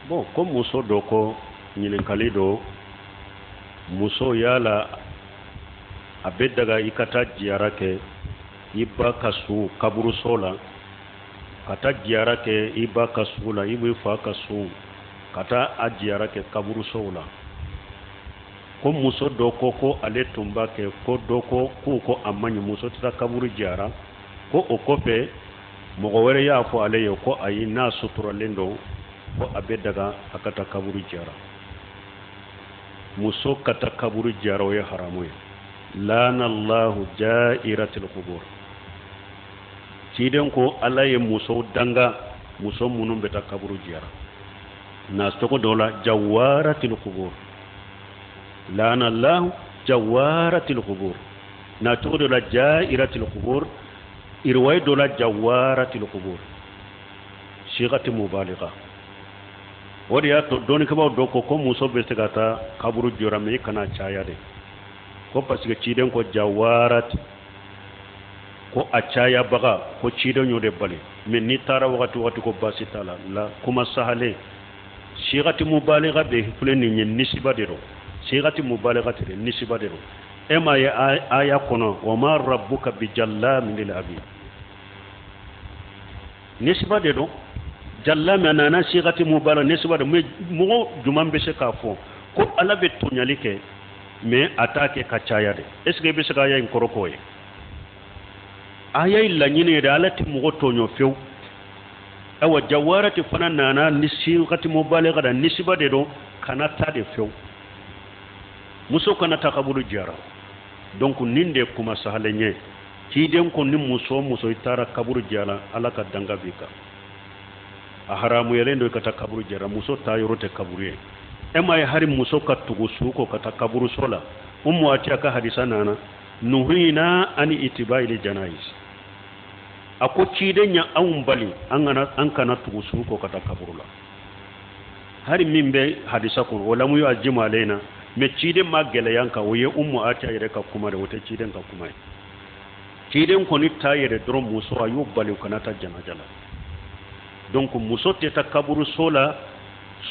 Bon, ko muso dɔ ko, ɲininkali don, muso yala a bɛ daga i ka taa jiyara kɛ i ba ka su kaburuso la, ka taa jiyara kɛ i ba ka su la, i b'i fa ka su, ka taa a jiyara kɛ kaburusow la? Ko muso dɔ ko ko ale tun b'a kɛ, ko dɔ ko k'u ko a man ɲi, muso tɛ taa kaburu jiyara. Ko o kɔfɛ mɔgɔ wɛrɛ y'a fɔ ale ye ko ayi, n'a suturalen don, ko a bɛ daga a ka taa kaburu jiyara. Muso ka taa kaburu jiyara, o ye haramu ye. Lana Allahu jairatil kubur. Ciden ko Ala ye musow danga, muso minnu bɛ taa kaburu jiyara. Na cogo dɔ la, jawaratil kubur, lana Allahu jawaratil kubur. Na cogo dɔ la, jairatil kubur. Riwaye dɔ la, jawaratil kubur, sigati mubaliga. O de y'a to dɔnnikɛbaaw dɔ ko ko muso bɛ se ka taa kaburu jiyara, mais i kana caya de, ko parce que ciden ko jawarati, ko a cayabaga, ko ciden y'o de bali. Mais n'i taara wagati wagati, ko baasi t'a la. La kuma sahalen, sigati mubaliga de filɛ nin ye, nisiba de don. Sigati mubaliga tɛ dɛ, nisiba de don. E m'a ye aya kɔnɔ, wa ma rabbuka bijallamin lil abid, nisiba de don. Jallami a nana sigati mubalaga, nisiba de. Mais mɔgɔ jumɛn bɛ se k'a fɔ ko Ala bɛ tɔɲali kɛ, mais a t'a kɛ ka caya de? Est ce que i bɛ se ka aya in kɔrɔ k'o ye? Aya in laɲini ye de, Ala tɛ mɔgɔ tɔɲɔ fewu. Ayiwa, jawarati fana nana ni sigati mubalaga da, nisiba de don, kana taa de fewu, muso kana taa kaburu jiyara. Donc nin de ye kuma sahalen ye. Ciden ko ni muso o muso i taara kaburu jiyara, Ala ka danga b'i kan, a haramuyalen don i ka taa kaburu jiyara. Muso taa yɔrɔ tɛ kaburu ye. E m'a ye, hari muso ka tugu su kɔ ka taa kaburuso la, Umu Atiya ka hadisa nana, nuhina ani itibaili janais, a ko ciden ya anw bali an kana tugu su kɔ ka taa kaburu la. Hari min bɛ hadisa kɔnɔ, o lamu yu'azzimu alaina, mais ciden ma gɛlɛya kan. O ye Umu Atiya yɛrɛ ka kuma de, o tɛ ciden ka kuma ye. Ciden kɔni ta yɛrɛ dɔrɔn, muso a y'o bali u kana taa janaja la. Donc muso tɛ taa kaburuso la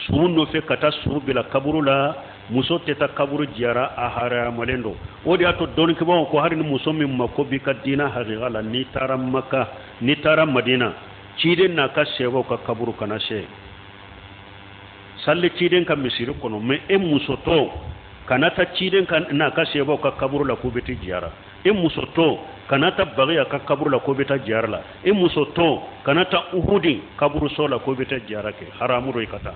su nɔfɛ ka taa su bila kaburu la. Muso tɛ taa kaburu jiyara, a haramalen don. O de y'a to dɔnnikɛbaaw ko hali ni muso min mako b'i ka diina hakika la, n'i taara Maka, n'i taara Madina, ciden n'a ka sɛbɛw ka kaburu, kana se sali ciden ka misiri kɔnɔ. Mais e musotɔ kana taa ciden ka n'a ka sɛbɛw ka kaburu la k'u bɛ taa jiyara. E musotɔ kana taa Bagiya ka kaburu la k'o bɛ taa jiyara la. E musotɔ kana taa Uhudi kaburuso la k'o bɛ taa jiyara kɛ, haramu don i ka taa.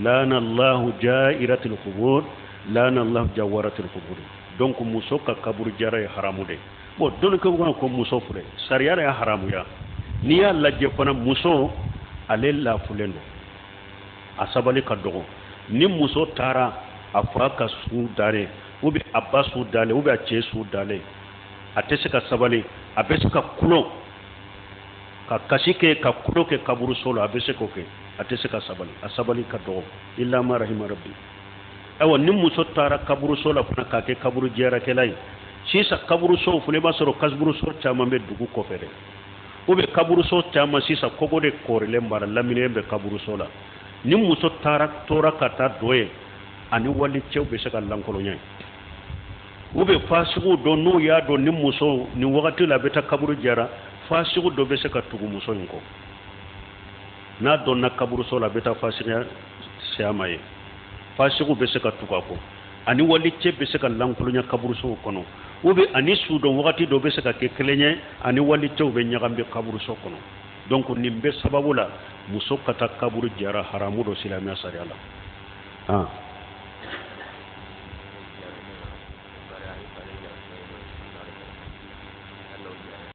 Lana Allahu jairatil qubur, lana Allahu jawaratil qubur. Donc muso ka kaburu jiyara ye haramu de. Bon, dɔnnikɛbagaw ko muso filɛ, sariya y'a haramuya. N'i y'a lajɛ fana, muso ale lafulen don, a sabali ka dɔgɔ. Ni muso taara a fa ka su dalen, ou bien a ba su dalen, ou bien a cɛ su dalen, a tɛ se ka sabali, a bɛ se ka kulon ka kasi kɛ, ka kulo kɛ kaburuso la, a bɛ se k'o kɛ. A tɛ se ka sabali, a sabali ka dɔgɔ, illa ma rahima rabbi. Ayiwa, ni muso taara kaburuso la fana k'a kɛ kaburu jiyarakɛla ye, sisan kaburusow fana, i b'a sɔrɔ kaburuso caman bɛ dugu kɔfɛ dɛ, ou bien kaburuso caman sisan kogo de kɔrilen b'a la, laminilen bɛ kaburuso la. Ni muso taara tora ka taa dɔ ye, ani walicɛw bɛ se ka lankolonya ye, ou bien fasigiw dɔ, n'u y'a dɔn ni muso nin wagati la a bɛ taa kaburu jara, fasigiw dɔ bɛ se ka tugu muso in kɔ. N'a dɔnna kaburuso la, a bɛ taa fasigiya siyama ye, fasigiw bɛ se ka tugu a kɔ, ani walicɛ bɛ se ka lankolonya kaburusow kɔnɔ, ou bien ani sudon wagati dɔ bɛ se ka kɛ kelen ye, ani walicɛw bɛ ɲagami kaburuso kɔnɔ. Donc nin bɛ sababu la, muso ka taa kaburu jara, haramu don silamɛya sariya la.